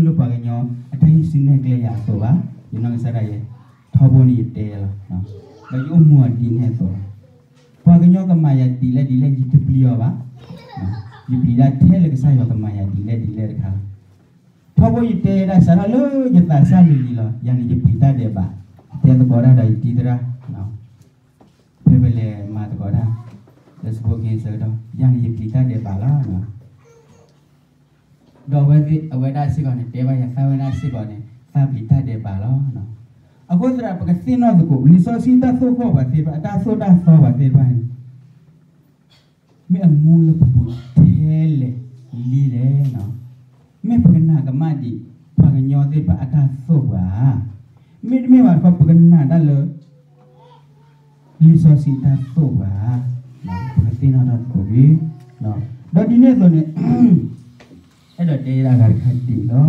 လၢပှၤကညီအတၢ်ဟံးစုနဲၣ်ကျဲယၤအသိးဘၣ်, ယနီၢ်ကစၢ်ဒၣ်ယဲ, ထီဘိန့ၣ်ယတဲလီၤ, ဒီးယအိၣ်မူအီၤဒ်န့ၣ်အသိးလီၤ. ပှၤကညီကမၤယၤဒ်လဲၣ်ဒ်လဲၣ်ယတပျံၤအီၤဘၣ်, ယပျံၤဒၣ်ထဲလၢကစၢ်ယွၤကမၤယၤဒ်လဲၣ်ဒ်လဲၣ်တခါလီၤ. ထီဘိယတဲဒၣ်စးထီၣ်လၢယသးစၢ်လံၤလံၤလီၤ, ယၤန့ၣ်ယပျံၤတၢ်ဒဲးဘး, တဲသကိးတၢ်ဒီးယတံၤသရၣ်, ဖဲပလဲၤမၤသကိးတၢ်, လၢစဖိက့ၤဆၢကတီၢ် ယၤန့ၣ်ယပျံၤတၢ်ဒဲးဘးလီၤ. ဒီးအဝဲဒၣ်စ့ၢ်ကီးန့ၣ် တဲဘၣ်ယၤသးဝဲဒၣ်စ့ၢ်ကီးန့ၣ် သးပျံၤတၢ်ဒဲးဘးလီၤ. အဃိသတးဒီး ပကသ့ၣ်နီၣ်သကိး လံာ်စီဆှံတၢ်သိၣ်ဃီၣ်ပှၤသ့ၣ်တဖၣ် အတၢ်သိၣ်တၢ်သီပှၤသ့ၣ်တဖၣ်န့ၣ် မ့ၢ်အမူလၢပပူၤထဲလဲၣ်လံလဲၣ်. မ့ၢ်ပကနာ်ကမၣ်ဒံး ပှၤကညီသ့ၣ်တဖၣ်အတၢ်သိၣ်ပှၤဧါ, မ့တမ့ၢ်ဘၣ်တခီ ပကနာ်တၢ်လၢ လံာ်စီဆှံတၢ်သိၣ်ပှၤဧါ, ပကသ့ၣ်နီၣ်တၢ်သကိးတက့ၢ်. ဒီးဒ်န့ၣ်အသိးန့ၣ် အဲၣ်ဒိးတဲဒၣ်ဂၤတခါဒ်အံၤလီၤ.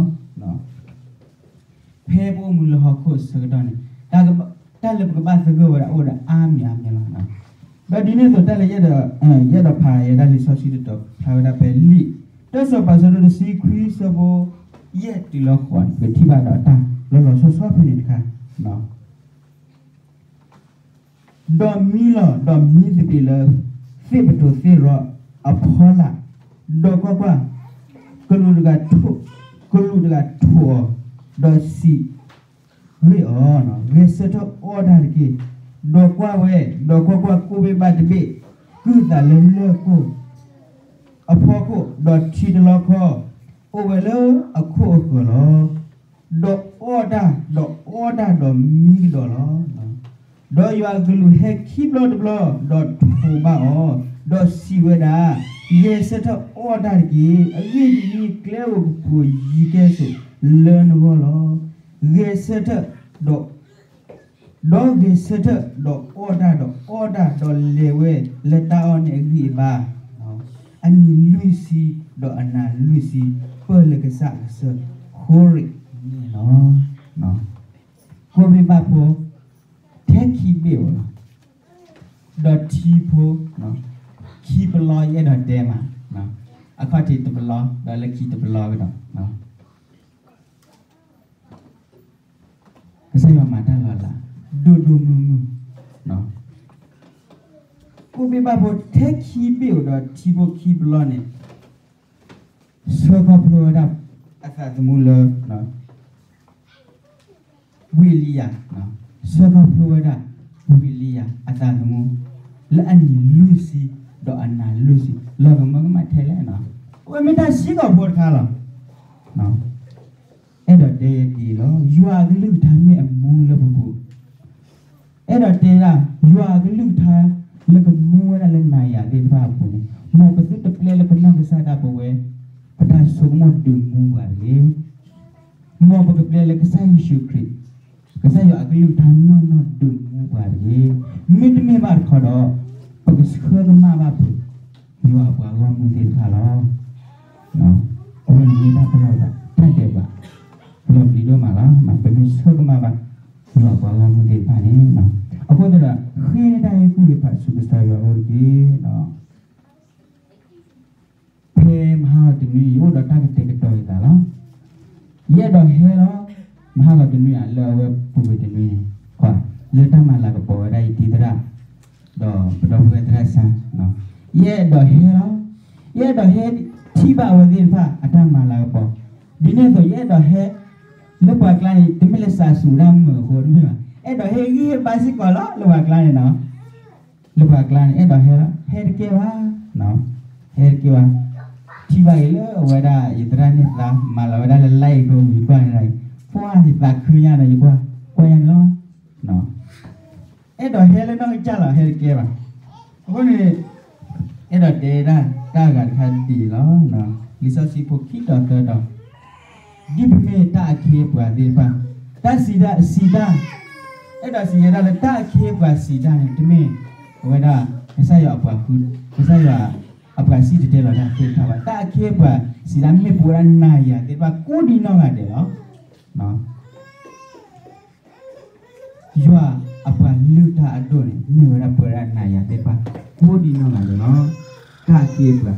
ဖဲပအိၣ်မူလၢဟီၣ်ခိၣ်အဆၢကတီၢ်န့ၣ် တၢ်လၢပကဘၣ်သဂၢၢ်ဝဲဒၣ်အိၣ်ဒီးအါမံၤအါမံၤလီၤ. ဒီးဒ်န့ၣ်အသိးတၢ်လၢ ယအဲၣ်ဒိးဖးယဲဒၣ်လံာ်စီဆှံတတီၤ ဖျါဝဲဒၣ်ဖဲလံာ်တၢ်စီၤပၤအဆၢဒိၣ်တဆံခွံအဆၢဖိ ယဲၢ်တုၤလၢဃိးန့ၣ် ပကထံၣ်ဘၣ်ဒီးတၢ်လီၤလီၤဆီဆီဖဲန့ၣ်တခါ ဒီးမံလီၤ, ဒီးမံသပ့ၤလၢ သ့ၣ်ပတိၤသ့ၣ်ရီအဖီလာ်, ဒီးကွၢ်ကွၢ်, ကလူးတဂၤ, ကလူးတဂၤထိးအီၤ, ဒီးစံးဂ့ၢ်အီၤ, ဂဲၤဆၢထၢၣ်အီၣ်တၢ်တက့ၢ်. ဒီးကွၢ်ဝဲ, ဒီးကွၢ်ကွၢ်, ကိးဘ့ၣ်ဘၣ်တဘ့ၣ်ကုၢ်သးလၢလၢၢ်ကိၢ်အဖီခိၣ်, ဒီးထံတလီခီ အိၣ်ဝဲလၢအခိၣ်အဃၢၤလီၤ. ဒီးအီၣ်တၢ်, ဒီးအီၣ်တၢ်ဒီးမံကဒီးလီၤ. ဒီးယွၤအကလူးဟဲခံဘျီတဘျီ, ဒီးထိးဘၣ်အီၤ, ဒီးစံးဝဲဒၣ်, ဂဲၤဆၢထၢၣ်အီၣ်တၢ်တက့ၢ်. အဂ့ၢ်ဒ်အံၤ, ကျဲဧိၤကပူၤဧိၤယံၤကဲၣ်ဆိးလၢနဂီၢ်လီၤ. ဂဲၤဆၢထၢၣ်ဒီး ဒီးဂဲၤဆၢထၢၣ်ဒီးအီၣ်တၢ်, ဒီးအီၣ်တၢ်ဒီးလဲၤဝဲလၢတၢ်အီၣ်န့ၣ်အဂံၢ်အဘါ, အနံၤလွံၢ်ဆံဒီးအနၤလွံၢ်ဆံ, ပၢၢ်လၢကစၢ်အကစၢၢ်ဃိရံးန့ၣ်လီၤ. ကိးဘ့ၣ်ဘၣ်ဖိ ထဲခံဘ့ၣ်ဧိၤလီၤ. ဒီးထံဖိ ခံပလီယအဲၣ်ဒိးတဲမး, အခီၣ်ထံးတပလီ ဒီးလၢခံတပလီကဒီး ကစၢ်ယွၤမၤတၢ်လီၤလး ဒိၣ်ဒိၣ်မုၢ်မုၢ်, ကိးဘ့ၣ်ဘၣ်ဖိထဲခံဘ့ၣ်ဧိၤဒီးထံဖိခံပလီန့ၣ် ဆှၢခီဖျိဝဲဒၣ်အသးသမူလၢ ဝံအ့လံယၤ, ဆှၢခီဖျိဝဲဒၣ် ဝံအ့လံယၤအသးသမူ လၢအနံၤလွံၢ်ဆံ ဒီးအနၤလွံၢ်ဆံ လီၤကမၢကမၣ်ထဲလဲၣ်, အဝဲမ့ၢ်တၢ်စံးကီးဖိတခါလီၤ. အဲၣ်ဒိးတဲဒ်အံၤလီၤ, ယွၤအကလုၢ်ကထါမ့ၢ်အမူလၢပပူၤ အဲၣ်ဒိးတဲဒၣ် ယွၤအကလုၢ်ကထါ လၢကမူဝဲဒၣ်လၢနၤယၤသ့ၣ်တဖၣ်အပူၤန့ၣ် မ်ပသုတပျဲလၢပနီၢ်ကစၢ်ဒၣ်ပဝဲ ပတၢ်ဆိကမိၣ်ဒုးမူပှၤတဂ့ၤ. မ်ပကပျဲလၢကစၢ်ယ့ၣ်ၡူးခရံာ် ကစၢ်ယွၤအကလုၢ်ကထါနီၢ်နီၢ်ဒုးမူပှၤတဂ့ၤ. မ့တမ့ၢ်ဘၣ်တခီဒီး ပကဆှၢကမၣ်ဘၣ်ဖုး ယွၤအပှၤဂီၢ်မုၢ်သ့ၣ်တဖၣ်လီၤ. အဝဲန့ၣ်မ့ၢ်တၢ်ပလီၢ်သး တၢ်ဒဲးဘး လီၤပျံၤဒိၣ်မးလီၤ. ပမ့ၢ်ဆှၢကမၣ်ဘၣ် ယွၤအပှၤဂီၢ်မုၢ်သ့ၣ်တဖၣ်န့ၣ် အဃိသတးဒီး ဃ့တၢ်ဟ့ၣ်ကူၣ်သ့ၣ်တဖၣ်ဆူကစၢ်ယွၤအအိၣ်တက့ၢ်. ဖဲမဟါဂီၤတနွံ ယအိၣ်ဒီးတၢ်ကတဲာ်ကတီၤယသးလီၤ. ယအဲၣ်ဒိးဟဲလီၤ. မဟါဂီၤတနွံဧါ လၢအဝဲပူၤကွံာ်တနွံန့ၣ် ကွၢ် လၢတၢ်မၤလၤကပီၤဝဲဒၣ်ယတံၤသရၣ် ဒီးပဒီပုၢ်ဝဲၢ်သရၣ်စၢ်, ယအဲၣ်ဒိးဟဲလီၤ. ယအဲၣ်ဒိးဟဲထံၣ်ဘၣ်အဝဲသ့ၣ်တဖၣ်အတၢ်မၤလၤကပီၤ, ဒ်န့ၣ်အသိး ယအဲၣ်ဒိးဟဲ လၢပှၤကျါန့ၣ် တမ့ၢ်လၢစးစူၤတၢ်မုာ်အဃိတမ့ၢ်ဘၣ်, အဲၣ်ဒိးဟဲဂံၢ်ဟဲဘါစ့ၢ်ကီးလီၤ လၢပှၤကျါန့ၣ်နီၤ. လၢပှၤကျါန့ၣ် အဲၣ်ဒိးဟဲလီၤ, ဟဲတကဲဘၣ်, ဟဲတကဲဘၣ်. ထံၣ်ဘၣ်အံၤလၢအဝဲဒၣ် ယသရၣ်န့ၣ်သး မၤလီၤဝဲဒၣ်လၢ live အကျိ ယကွၢ်န့ၣ်, ပှၢ်ယသးခုညါဒီး ယကွၢ်, ကွၢ်ယၤန့ၣ်လီၤ. အဲၣ်ဒိးဟဲလၢနီၢ်ကစၢ်လီၤ ဟဲတကဲဘၣ်. အဃိန့ၣ် အဲၣ်ဒိးတဲဒၣ်တၢ်ဂၤတခါဒ်အံၤလီၤ. လံာ်စီဆှံဖိခံတီၤသၢတီၤ ဒ်ပမ့ၢ်တၢ်အခ့အပှၤသ့ၣ်တဖၣ်, တၢ်စံးတၢ်, စံးတၢ်, အဲၣ်ဒိးစံးယဲဒၣ်လၢတၢ်အခ့အပှၤစံးတၢ်န့ၣ် တမ့ၢ်အဝဲဒၣ် ကစၢ်ယွၤအပှၤဃု, ကစၢ်ယွၤအပှၤစံၣ်တဲၤတဲလီၤတၢ်သ့ၣ်တဖၣ်ဘၣ်. တၢ်အခ့အပှၤစံးတၢ်မ့ၢ်ပဝဲဒၣ်နၤယၤသ့ၣ်တဖၣ်ကိးဒံးနီၢ်ဂၤဒဲးလီၤ. ယွၤအပှၤလုၢ်တၢ်အဒိၣ်န့ၣ် မ့ၢ်ဝဲဒၣ်ပဝဲဒၣ်နၤယၤသ့ၣ်တဖၣ်ကိးဒံးနီၢ်ဂၤဒဲးလီၤ. တၢ်အခ့အပှၤ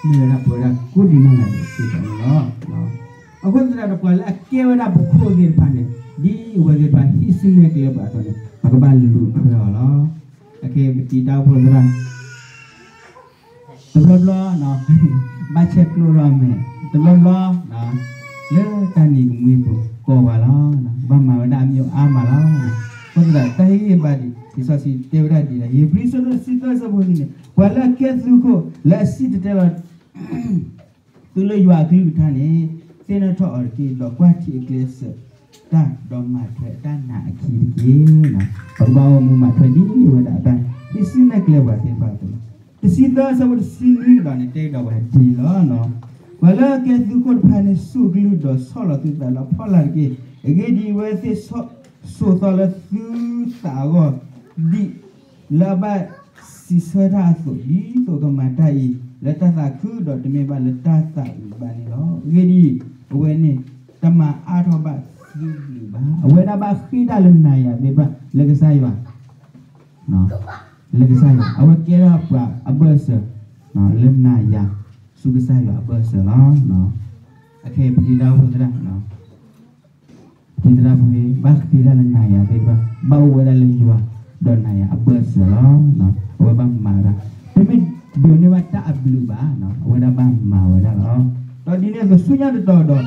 မ့ၢ်ဝဲဒၣ်ပဝဲဒၣ်ကိးဒံးနီၢ်ဂၤဒဲးစ့ၢ်ကီးန့ၣ်လီၤ. အဃိသတးဒီးပှၤလၢအကဲဝဲဒၣ်ပခိၣ်သ့ၣ်တဖၣ်န့ၣ် ဒ်အဝဲသ့ၣ်တဖၣ်ဟံးစုနဲၣ်ကျဲပှၤအသိးန့ၣ် ပကဘၣ်လူၤထွဲအီၤလီၤ. အခဲအံၤပတံၤတၢ်အိၣ်ဖှိၣ်သရၣ် တဘျီဘျီ ဘၣ်ဆဲးကျိးထီၣ်အမဲာ် တဘျီဘျီ လၢတၢ်နံၤကမှံပူၤကိးပှၤလီၤ. ဘၣ်မၤဝဲဒၣ်အါမးလီၤ. အဃိသတးဒီးတၢ်ဟ့ၣ်ဂံၢ်ဟ့ၣ်ဘါဒ် လံာ်စီဆှံတဲဝဲဒၣ်ဒ်လဲၣ်, ဧ့ၤဘြံၤအဆၢဒိၣ်တဆံသၢအဆၢဖိနွံန့ၣ် ပှၤလၢအကဲသုးခိၣ်လၢအစံၣ်တဲၤတဲလီၤ သုလၢယွၤအကလုၢ်ကထါန့ၣ် သ့ၣ်နီၣ်ထီၣ်အီၤတက့ၢ်, ဒီးကွၢ်ထံအကျဲစၢးတၢ်, ဒီးမၤထွဲအတၢ်နာ်အခံတက့ၢ်. ပကဘၣ်အိၣ်မူမၤထွဲဒ်ဝဲဒၣ်အတၢ်ဟံးစုနဲၣ်ကျဲပှၤသ့ၣ်တဖၣ်အသိးလီၤ. တဆံသၢအဆၢဖိတဆံနွံကဒီးန့ၣ် တဲကဒီးပှၤဒ်အံၤလီၤ. ပှၤလၢအကဲသုးခိၣ်တဖၣ်န့ၣ် စူၢ်ကလုၢ်ဒီးဆီၣ်လီၤသုသးလၢအဖီလာ်တက့ၢ်. အဂ့ၢ်ဒ်အံၤ, အဝဲသ့ၣ်စိာ်သီလၢသုသးအဂီၢ် ဒ်လၢအဘၣ်စံးဆၢတၢ်အသိး, ဒ်သိးကမၤတၢ်အံၤလၢတၢ်သးခုဒီးတမ့ၢ်ဘၣ်လၢတၢ်သးအုးဘၣ်န့ၣ်လီၤ. အဂ့ၢ်ဒ်အံၤ, အဝဲန့ၣ်တမၤအါထီၣ်ဘၣ်သုဘျုးဘၣ်. အဝဲဒၣ်ဘၣ်ဃ့တၢ်လၢနၤယၤသ့ၣ်တဖၣ်လၢကစၢ်ယွၤ, လၢကစၢ်ယွၤ, အဝဲကဲထီၣ်ပှၤအဘၢၣ်စၢၤ လၢနၤယၤ ဆူကစၢ်ယွၤအဘၢၣ်စၢၤလီၤ. အခဲအံၤပတံၤတၢ်အိၣ်ဖှိၣ်သရၣ် ပတံၤသရၣ်ဖိ ဘၣ်ဃ့တၢ်လၢနၤယၤသ့ၣ်တဖၣ် ဘၣ်အိၣ်ဝဲဒၣ်လၢယွၤ ဒီးနၤယၤအဘၢၣ်စၢၤလီၤ. အဝဲဘၣ်မၤဝဲဒၣ် တမ့ၢ်ဒိးန့ၢ်ဘၣ်တၢ်အဘျုးဘၣ်, အဝဲဒၣ်ဘၣ်မၤဝဲဒၣ်လီၤ. ဒီးဒ်န့ၣ်အသိးဆူညါတတီၤ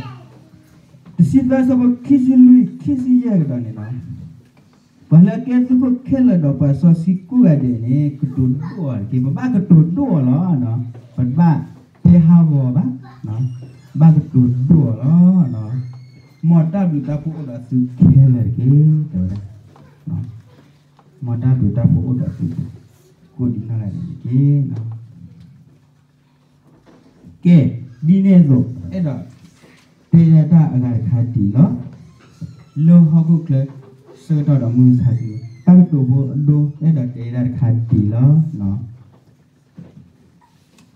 ဒီး တဆံသၢအဆၢဖိခံဆံလွံၢ် ခံဆံယဲၢ်ကဒီးန့ၣ်လီၤ. ပှၤလၢအကဲသုးခိၣ်ခဲလၢာ်ဒီးပှၤစီဆှံကိးဂၤဒဲးန့ၣ် ကတိၤဒိၣ်အီၤတက့ၢ်. ပဘၣ်ကတိၤဒိၣ်အီၤလီၤ. ပတဘၣ်တဲဟးဂီၤဘၣ်, ဘၣ်ကတိၤဒိၣ်အီၤလီၤ. မ်တၢ်ဘျုးတၢ်ဖှိၣ်အိၣ်ဒီးသုခဲလၢာ်တက့ၢ် တဲဝဲဒၣ်. မ်တၢ်ဘျုးတၢ်ဖှိၣ်အိၣ်ဒီးသု ကိးဒံးနီၢ်ဂၤဒဲးန့ၣ်တက့ၢ်. ကဲ, ဒ်န့ၣ်အသိး အဲၣ်ဒိးတဲဒၣ်တၢ်အဂၤတခါဒ်အံၤလီၤ. လၢဟီၣ်ခိၣ်ချၢ ဆၢကတီၢ်ဒီးမုၢ်မဆါတနံၤ တၢ်ကတိၤဖိအဒိ အဲၣ်ဒိးတဲဒၣ်တခါဒ်အံၤ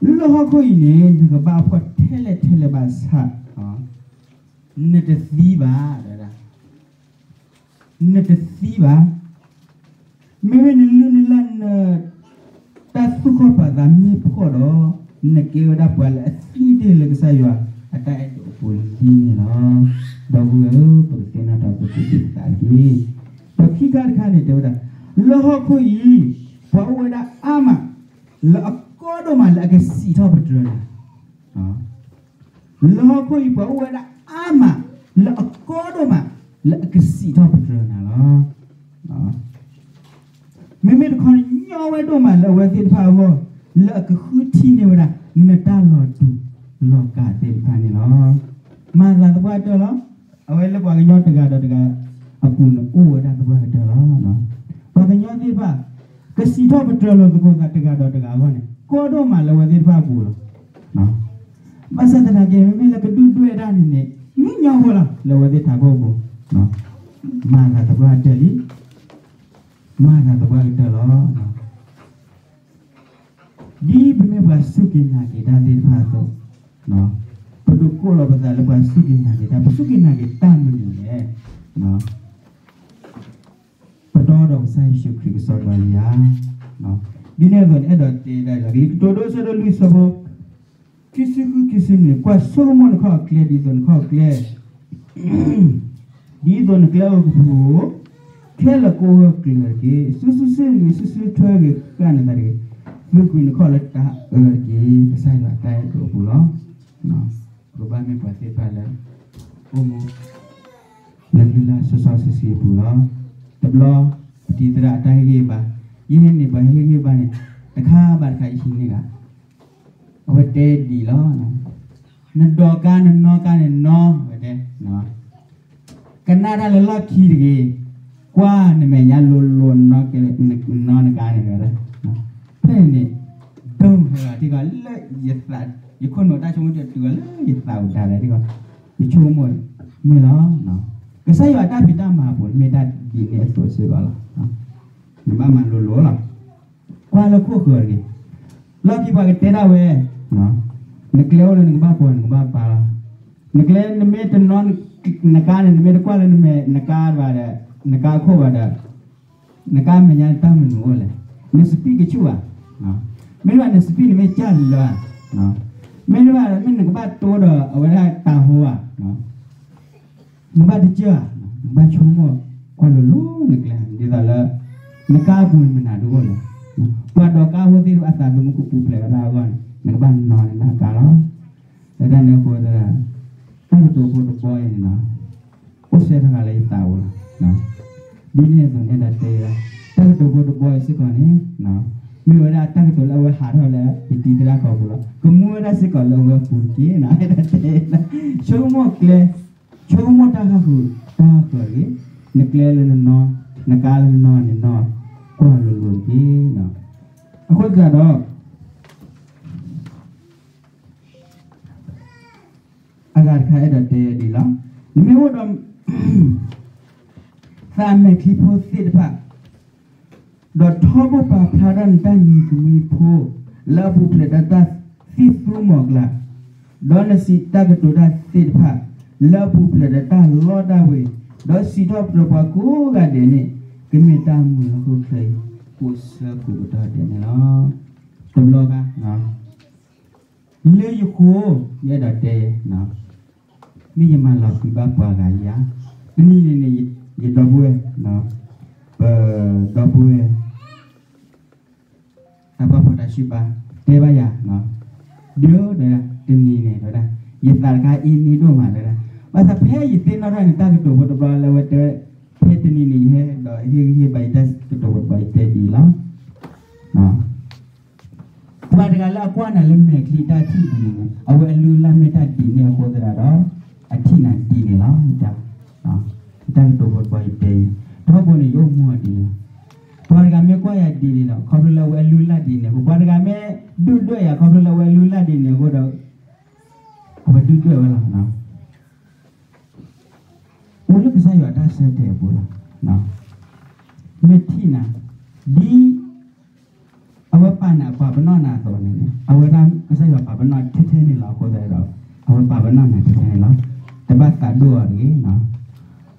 လီၤ. လၢဟီၣ်ခိၣ်အံၤန့ၣ် နကဘၣ်အဖှီၣ်ထဲလဲၣ်ထဲလဲၣ်ဘၣ်ဆၣ် နတသံဘၣ်, နတသံဘၣ်. မ့မ့ၢ်နလုၢ်နလၢ်န တၢ်သူၣ်ခီၣ်ပာ်သးမ့ၢ်ဖှီၣ်ဒီး နကဲဝဲဒၣ်ပှၤလၢအသံတ့ၢ်လၢကစၢ်ယွၤအတၢ်အဲၣ်ဒိးအပူၤလံန့ၣ်လီၤ. ဒီပုၢ်ဝဲၢ်ဧၢ, ပကသ့ၣ်နီၣ်ထီၣ်သကိးသးတက့ၢ်. ဒီးခံခါတခါန့ၣ် တဲဝဲဒၣ်, လၢဟီၣ်ခိၣ်အံၤ ပှၤအိၣ်ဝဲဒၣ်အါမး လၢအကီဒိၣ်မးလၢအကစံးထီၣ်ပတြၢၤနၤ လၢဟီၣ်ခိၣ်အံၤ ပှၤအိၣ်ဝဲဒၣ်အါမး လၢအကီဒိၣ်မး လၢအကစံးထီၣ်ပတြၢၤနၤလီၤ. မ့မ့ၢ်တခီန့ၣ် ညီဝဲဒိၣ်မးလၢအဝဲသ့ၣ်တဖၣ်အဂီၢ် လၢအကဃုထံၣ်န့ၢ်ဝဲဒၣ် နတၢ်လီၤတူာ်လီၤကာ်သ့ၣ်တဖၣ်န့ၣ်လီၤ. မၤသးသပှၢ်တၢၢ်လီၤ. အဝဲလၢပှၤကညီတဂၤဒီးတဂၤအပူၤန့ၣ် အိၣ်ဝဲဒၣ်သပှၢ်ကတၢၢ်လီၤ. ပှၤကညီသ့ၣ်တဖၣ် ကစံးထီၣ်ပတြၢၤလိာ်သကိးသးတဂၤဒီးတဂၤအဂီၢ်န့ၣ် ကီဒိၣ်မးလၢအဝဲသ့ၣ်တဖၣ်အပူၤလီၤ. ဘၣ်ဆၣ်သနာ်က့ မ့မ့ၢ်လၢကဒုၣ်ဒွဲၣ်တၢ်န့ၣ်န့ၣ် မ့ၢ်ညီဖိလီၤ လၢအဝဲသ့ၣ်ထးခိၣ်အပူၤ, မၤသးသပှၢ်တၢၢ်လံ, မၤသးသပှၢ်ကတၢၢ်လီၤ. ဒ်ပမ့ၢ်ပှၤစူၢ်က့ၤနာ်က့ၤတၢ်သ့ၣ်တဖၣ်အသိး, ပဒိးကိးလီၤပသးလၢပှၤစူၢ်က့ၤနာ်က့ၤတၢ် ပစူၢ်က့ၤနာ်က့ၤတၢ်မနုၤလဲၣ်. ပတီၢ်ဒီးကစၢ်ယ့ၣ်ၡူးခရံာ်ကစီဒီလံဧါ. ဒ်န့ၣ်အသိးန့ၣ် အဲၣ်ဒိးတဲဒၣ်လၢ ကလံၤကတိၤဒိ အဆၢဒိၣ်လွံၢ် အဆၢဖိ ခံဆံဃု ခံဆံနွံ, ကွၢ်ဆိကမိၣ်နခီၣ်ကျဲ ဒ်သိးနခီၣ်ကျဲ ဒ်သိးနကျဲအိၣ်ကပူၤဧိၤ, ခဲလၢာ်ကအိၣ်ဂၢၢ်ကျၢၤတက့ၢ်. စုစုစ့ၢ်ဂ့ၤ စုဆၢထွဲဂ့ၤ ဃၣ်နသးတဂ့ၤ, သုးကွံာ်နခီၣ်လၢတၢ်အၢတက့ၢ်. ကစၢ်ယွၤတၢ်အဲၣ်ဒိးအပူၤလီၤ. ပကဘၣ်မ့ၢ်ပှၤသ့ၣ်တဖၣ်လၢ အိၣ်မူ လၢလုၢ်လၢ်စီစီဆှံဆှံအပူၤလီၤ. တဘျီ ပတံၤသရၣ်အတၢ်ဟ့ၣ်ဂံၢ်ဟ့ၣ်ဘါ, ယဟ့ၣ်န့ၢ်ပှၤဟ့ၣ်ဂံၢ်ဟ့ၣ်ဘါန့ၣ် တခါဘၣ်တခါယဟံးန့ၢ်ဂၤ, အဝဲတဲဒ်အံၤလီၤ. နဒိးကါနနီကါန့ၣ်နီ ဝဲတဲ ကနၣ်တၢ်လၢလီၢ်ခံတဂ့ၤ, ကွၢ်နမဲာ်ညါလိၤလိၤ နနီနကါန့ၣ်ဝဲဒၣ်. ဖဲန့ၣ်န့ၣ် ဒိၣ်ဟဲထံကီၢ်လၢယသး, ယခိၣ်နူာ်တၢ်ဆိကမိၣ်တတုၤအီၤလၢယသးအူတၢ်လဲၣ်ထံကီၢ်, ယဆိကမိၣ်မ့ၢ်လီၤ. ကစၢ်ယွၤအတၢ်ဖံးတၢ်မၤအပူၤ မ့ၢ်တၢ်ဒ်န့ၣ်အသိးစ့ၢ်ကီးလီၤ. နဘၣ်မၤလိၤလိၤလီၤ. ကွၢ်လၢခိၣ်ဃၢၤတဂ့ၤ. လီၢ်ခံပှၤကတဲဒၣ်ဝဲ, နကျဲအိၣ်လၢနကဘၣ်ပှီၢ် နကဘၣ်ပာ်လီၤ. နကျဲနမ့ၢ်တနီ နကါန့ၣ် နမ့ၢ်တကွၢ်လၢနမဲာ်နကါဘၣ်ဒီး, နကါခိၣ်ဘၣ်ဒီး, နကါမဲာ်ညါန့ၣ်တၢ်မနုၤအိၣ်လဲၣ်. နစပံးကဆူၣ်ဧါ. မ့ၢ်ဘၣ်နစပံးန့ၣ်မ့ၢ်ကၢ်လၢာ်ဧါ. မ့ၢ်ဘၣ်မ့ၢ်နကဘၣ်တိဒီးအဝဲဒၣ်တၤဟိဧါ. နဘၣ်တစၢၢ်ဧါ, နဘၣ်ဆိကမိၣ်ကွၢ်လိၤလိၤနကျဲ ဒ်သိးလၢ နကါအပူၤမနုၤတအိၣ်လဲၣ်. ပှၤဒိးကါအဃိသ့ၣ်တဖၣ်အသးသမူကပူၤဖျဲးဝဲဒၣ်အဂီၢ်န့ၣ် နကဘၣ်နီၤနကါလီၤ. လၢတၢ်န့ၣ်အဃိသတးဒီး တၢ်ကတိၤဖိတဘီအံၤန့ၣ် အိၣ်စဲထီၣ်ဃာ်လၢယသးပူၤလီၤ. ဒ်န့ၣ်အသိးန့ၣ် အဲၣ်ဒိးတဲဝဲဒၣ် တၢ်ကတိၤဖိတဘီအံၤစ့ၢ်ကီးန့ၣ် မ့ၢ်ဝဲဒၣ်တၢ်ကတိၤလၢအဝဲဟးထီၣ်လၢယတံၤသရၣ်ကီၢ်ပူၤလီၤ. ကမူဝဲဒၣ်စ့ၢ်ကီးလၢအဝဲအပူၤတက့ၢ်. အဲၣ်ဒိးတဲ ဆိကမိၣ်ကျဲ, ဆိကမိၣ်တၢ်ဃၣ်ဃုာ်တၢ်ဃၢၤတဂ့ၤ. နကျဲလၢနနီၤ, နကါလၢနနီၤန့ၣ်နီၤ, ကွၢ်လိၤလိၤတက့ၢ်. အဃိသတးဒီး အဂၤတခါအဲၣ်ဒိးတဲဒ်လီၤ. နမ့ၢ်အိၣ်ဒီး သးမဲာ်ချံဖိသ့ၣ်တဖၣ်, ဒီးထီဘိပာ်ဖျါထီၣ်နတၢ်နံၤကမှံဖိ လၢအပူၤဖျဲးဒီးတၢ်သံၣ်သူမီၤကျၢ်, ဒီးနစံးတၢ်ကတိၤတၢ်သ့ၣ်တဖၣ် လၢအပူၤဖျဲးဒီးတၢ်လီတၢ်ဝ့ၤ, ဒီးစံးထီၣ်ပတြၢၤပှၤကိးဂၤဒဲးန့ၣ် ကမ့ၢ်တၢ်မုာ်လၢဟီၣ်ခိၣ်ချၢအံၤ ကိးဆၢကိးကတီၢ်ဒဲးန့ၣ်လီၤ. တဘျီခါ လၢယဃိ ယအဲၣ်ဒိးတဲ မ့ၢ်ယမၤလီၤဃံၤဘၣ်ပှၤဂၤယၤ, တနံၤန့ၣ်န့ၣ် ယဒီပုၢ်ဝဲၢ်, ပဒီပုၢ်ဝဲၢ် တၢ်ပာ်ဖှိၣ်တၢ်စံးဘါ တဲဘၣ်ယၤ, ဒုးဒီး တနံၤန့ၣ်ဒီး ယသးတခါအ့န့ၢ်ဒိၣ်မးလၢ ဘၣ်ဆၣ်ဖဲယသ့ၣ်နီၣ်ထီၣ်န့ၣ် တၢ်ကတိၤဖိတဘျီလၢအဝဲတဲ, ဖဲတနံၤန့ၣ် ယဟဲဒီးဟ့ၣ်ဂံၢ်ဟ့ၣ်ဘါယတၢ်ကတိၤဖိတဘျီ ယတဲဒ်အံၤလီၤ. ပှၤတဂၤလၢအကွၢ်နၤလၢမဲာ်ချံတၢ်ထံၣ်ဒ်န့ၣ် အဝဲအလုၢ်အလၢ်မ့ၢ်တၢ်ဒ်န့ၣ်အဃိသတးဒီး အထံၣ်နၤဒ်န့ၣ်လီၤ. ယတၢ်ကတိၤဖိတဘျီယတဲအံၤ ထီဘိန့ၣ် ယအိၣ်မူအီၤဒ်န့ၣ်လီၤ. ပှၤတဂၤမ့ၢ်ကွၢ်ယၤဒ်န့ၣ်ဒီး ခီဖျိလၢအဝဲအလုၢ်အလၢ်ဒ်န့ၣ်အဃိ, ပှၤတဂၤမ့ၢ်ဒုၣ်ဒွဲၣ်ယၤ ခီဖျိလၢအဝဲအလုၢ်အလၢ်ဒ်န့ၣ်အဃိဒီး အဝဲဒုၣ်ဒွဲၣ်ဝဲလီၤ. အိၣ်လၢကစၢ်ယွၤအတၢ်ဆၢတဲာ်အပူၤလီၤ. မ့ၢ်ထံၣ်နၤ ဒ် အဝဲပာ်နၤပှၤပနီၣ်နၤအသိးန့ၣ် အဝဲဒၣ်ကစၢ်ယွၤပာ်ပနီၣ်ထဲထဲန့ၣ်လီၤ. အဃိသတးဒီး အဝဲပာ်ပနီၣ်နၤထဲထဲန့ၣ်လီၤ. တဘၣ်သးဒိၣ်အီၤတဂ့ၤ.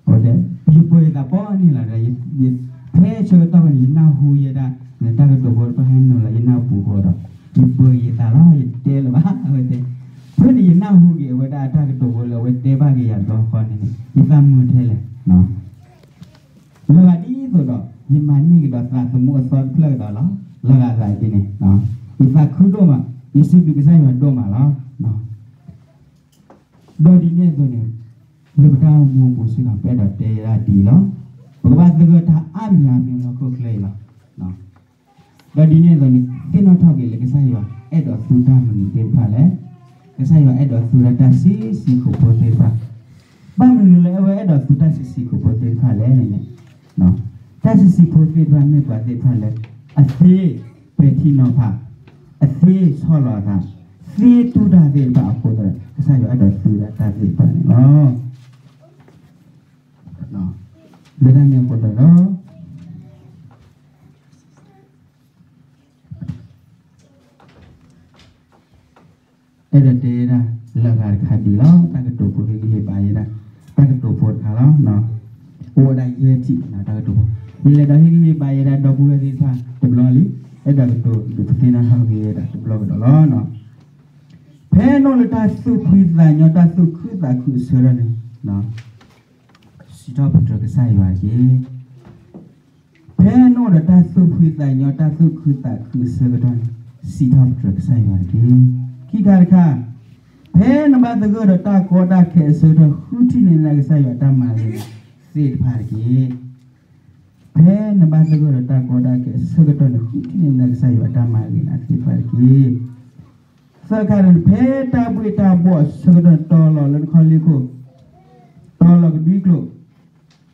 အဝဲတဲ ယပၢၤယသးပီန့ၣ်လီၤ. ဖဲဆၢကတီၢ်ဖဲန့ၣ် ယနၢ်ဟူယဲဒၣ် နတၢ်ကတိၤဖိတဖၣ်ဟဲနုာ်လီၤယနၢ်ပူၤဃိဒီး ယပၢၤယသးလီၤ. ယတဲလၢၤဘၣ် အဝဲတဲ ဖဲန့ၣ်ယနၢ်ဟူက့ၤ အဝဲဒၣ်အတၢ်ကတိၤဖိလၢအဝဲတဲဘၣ်က့ၤယၤတဘျီဃီန့ၣ်န့ၣ် ယသးမုာ်ထဲလဲၣ်. လီၤဂာ်ဒ်သိးဒီး ယမၤန့ၢ်ကဒီးသးသမူအသီတဖျၢၣ်ကဒီးလီၤ. လီၤဂာ်သးဒ်န့ၣ် ယသးခုဒိၣ်မး, ယစံးဘျုးကစၢ်ယွၤဒိၣ်မးလီၤ. ဒီးဒ်န့ၣ်အသိးန့ၣ် လၢပတၢ်အိၣ်မူအပူၤစ့ၢ်ကီး ပအဲၣ်ဒိးတဲဒၣ်ဒ်အံၤလီၤ. ပကဘၣ်သဂၢၢ်တၢ်အါမံၤအါမံၤလၢဟီၣ်ခိၣ်ချၢအံၤလီၤ. ဒီးဒ်န့ၣ်အသိးန့ၣ် သ့ၣ်နီၣ်ထီၣ်က့ၤလၢကစၢ်ယွၤအဲၣ်ဒိးသူတၢ်မနုၤသ့ၣ်တဖၣ်လဲၣ်. ကစၢ်ယွၤအဲၣ်ဒိးသူဒၣ်တၢ်ဆံးဆံးခိၣ်ဖိသ့ၣ်တဖၣ်, ဘၣ်မနုၤလၢအဝဲအဲၣ်ဒိးသူတၢ်ဆံးဆံးခိၣ်ဖိသ့ၣ်တဖၣ်လဲၣ်န့ၣ်န့ၣ် တၢ်ဆံးဆံးဖိသ့ၣ်တဖၣ်မ့ၢ်ပှၤသ့ၣ်တဖၣ်လၢ အသ့ပဲာ်ထံနီၤဖး, အသ့ဆီၣ်လီၤအသး, သ့တူၢ်တၢ်သ့ၣ်တဖၣ်အဃိသတးဒီး ကစၢ်ယွၤအဲၣ်ဒိးသူဒၣ်တၢ်သ့ၣ်တဖၣ်န့ၣ်လီၤ. လၢတၢ်န့ၣ်အဃိသတးဒီး အဲၣ်ဒိးတဲဒၣ်လၢအဂၤတခါဒ်အံၤလီၤ. တၢ်ကတိၤဖိဟ့ၣ်ဂံၢ်ဟ့ၣ်ဘါယဲဒၣ် တၢ်ကတိၤဖိတခါလီၤ. အိၣ်ဝဲဒၣ်ယဲၢ်ထံၣ်တၢ်ကတိၤဖိ, ယလဲၤဒီးဟ့ၣ်ဂံၢ်ဟ့ၣ်ဘါယဲဒၣ်ဒီပုၢ်ဝဲၢ်သ့ၣ်တဖၣ်တဘျီလံ. အဲၣ်ဒိးကတိၤဒုးသ့ၣ်နီၣ်ထီၣ်က့ၤဝဲဒၣ်တဘျီကဒီးလီၤ. ဖဲနအိၣ်လၢတၢ်သူၣ်ဖှံသးညီ တၢ်သူၣ်ခုသးခုအဆၢကတီၢ်န့ၣ် စံးထီၣ်ပတြၢၤကစၢ်ယွၤတက့ၢ်. ဖဲနအိၣ်ဒီးတၢ်သူၣ်ဖှံသးညီ တၢ်သူၣ်ခုသးခုအဆၢကတီၢ်န့ၣ် စံးထီၣ်ပတြၢၤကစၢ်ယွၤတက့ၢ်. ခံခါတခါ, ဖဲနဘၣ်သဂၢၢ်ဒီးတၢ်ကီတၢ်ခဲအဆၢကတီၢ် ဃုထံၣ်န့ၢ်နၤကစၢ်ယွၤအတၢ်မၤဂ့ၤသ့ၣ်တဖၣ်တက့ၢ်. ဖဲနဘၣ်သဂၢၢ်ဒီးတၢ်ကီတၢ်ခဲအဆၢကတီၢ်န့ၣ် ဃုထံၣ်န့ၢ်နၤကစၢ်ယွၤအတၢ်မၤဂ့ၤနၤသ့ၣ်တဖၣ်တက့ၢ်. သၢခါန့ၣ် ဖဲတၢ်ဘှ့ၣ်တၢ်ဘှီၣ်အဆၢကတီၢ် တီၤလီၤလၢနခီၣ်လ့ၢ်ခိၣ်, တီၤလီၤက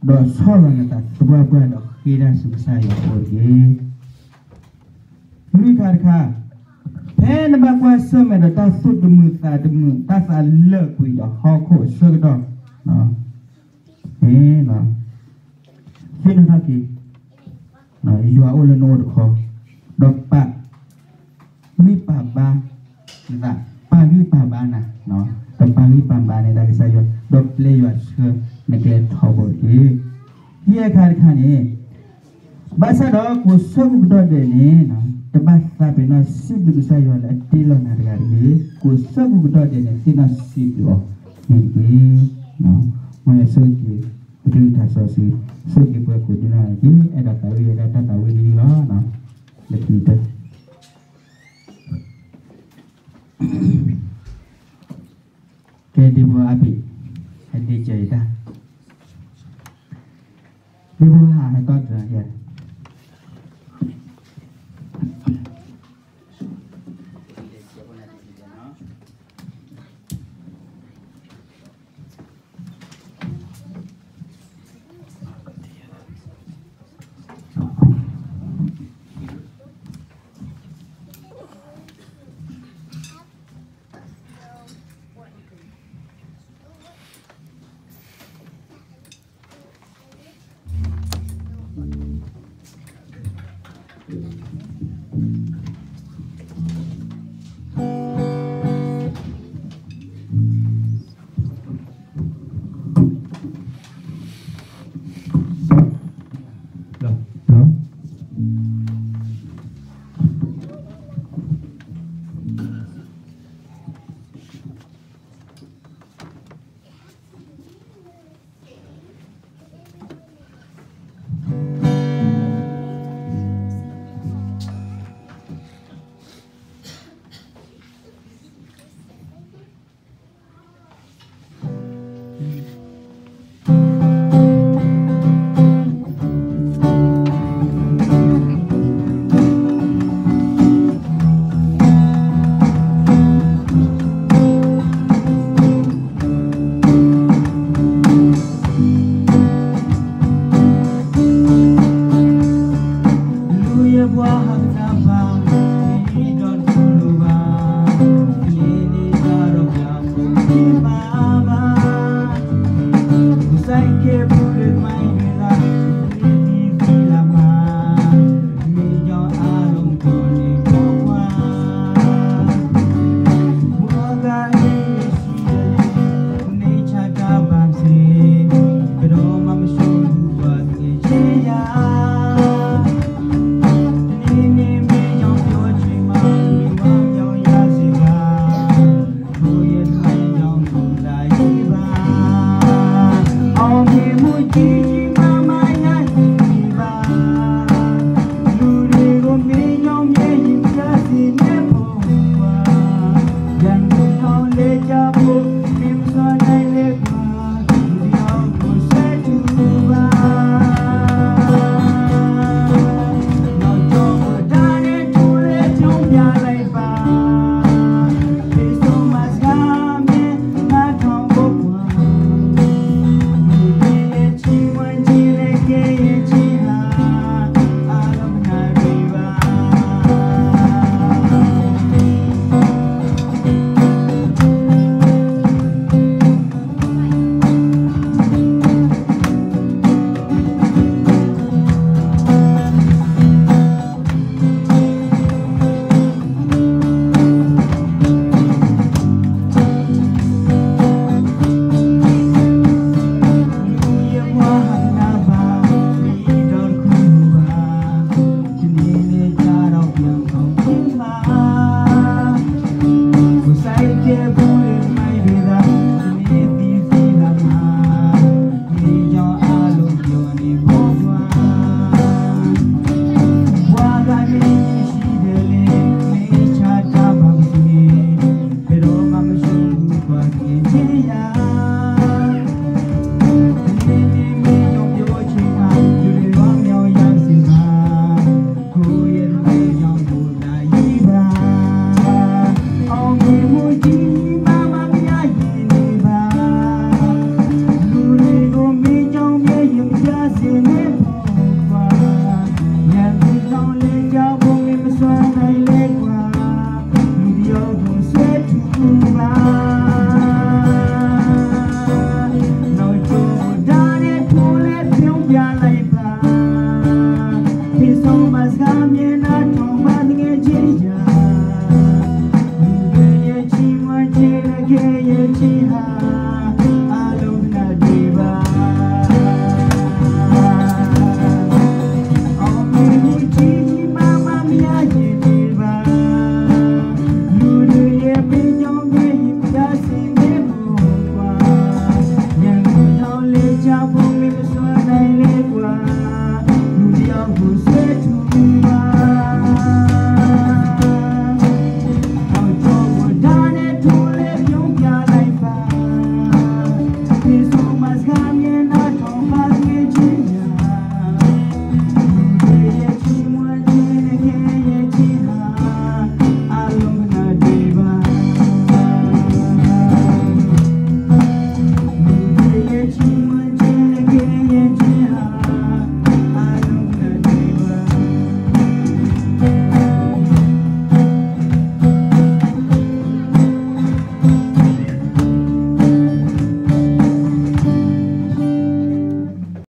ဒွံကျိာ်, ဒီးဆီၣ်လီၤနသးသပှၢ်ပှၢ်ဒီးဃ့တၢ်ဆူကစၢ်ယွၤအအိၣ်တက့ၢ်. လွံၢ်ခါတခါ, ဖဲနဘၣ်ကွၢ်ဆၢၣ်မဲာ်ဒီးတၢ်သူၣ်တမုာ်သးတမုာ် တၢ်သးလၢာ်ကွံာ်ဒီးဟီၣ်ခိၣ်အဆၢကတီၢ်, သ့ၣ်နီၣ်ထီၣ်က့ၤ ယွၤအိၣ်လၢနအိၣ်တခီ, ဒီးပာ်ဂံၢ်ပာ်ဘါနသး, ပာ်ဂံၢ်ပာ်ဘါနၤ, ဒီးပာ်ဂံၢ်ပာ်ဘါနသးကစၢ်ယွၤ, ဒီးပျဲယွၤဆှၢနကျဲထီဘိတက့ၢ်. ယဲၢ်ခါတခါန့ၣ် ဘၣ်ဆၣ်ဒီးကိးဆၢကိးကတီၢ်ဒဲးန့ၣ် တဘၣ်သးပ့ၤနီၣ်စံးဘျုးကစၢ်ယွၤလၢအတ့လီၤနၤတဂၤတဂ့ၤ. ကိးဆၢကိးကတီၢ်ဒဲးန့ၣ် သ့ၣ်နီၣ်စံးဘျုးအီၤ န့ၣ်တက့ၢ်. မ်ယွၤဆိၣ်ဂ့ၤက့ၤ ပတံၤသကိးစီဆှံ, ဆိၣ်ဂ့ၤက့ၤပှၤကိးဒံနီၢ်ဂၤဒဲး, အဲၣ်ဒိးသးဝံၣ်ဝဲဒၣ်တၢ်သးဝံၣ်န့ၣ်လီၤ. လၢခံတၢ် ကဲ ဒ့ဖိအါဘ့ၣ်, ဟဲဒ့ကၢၤယတၢ်, ဒ့ဖိဟးဟဲတီၢ်တၢ်ယဲၢ်.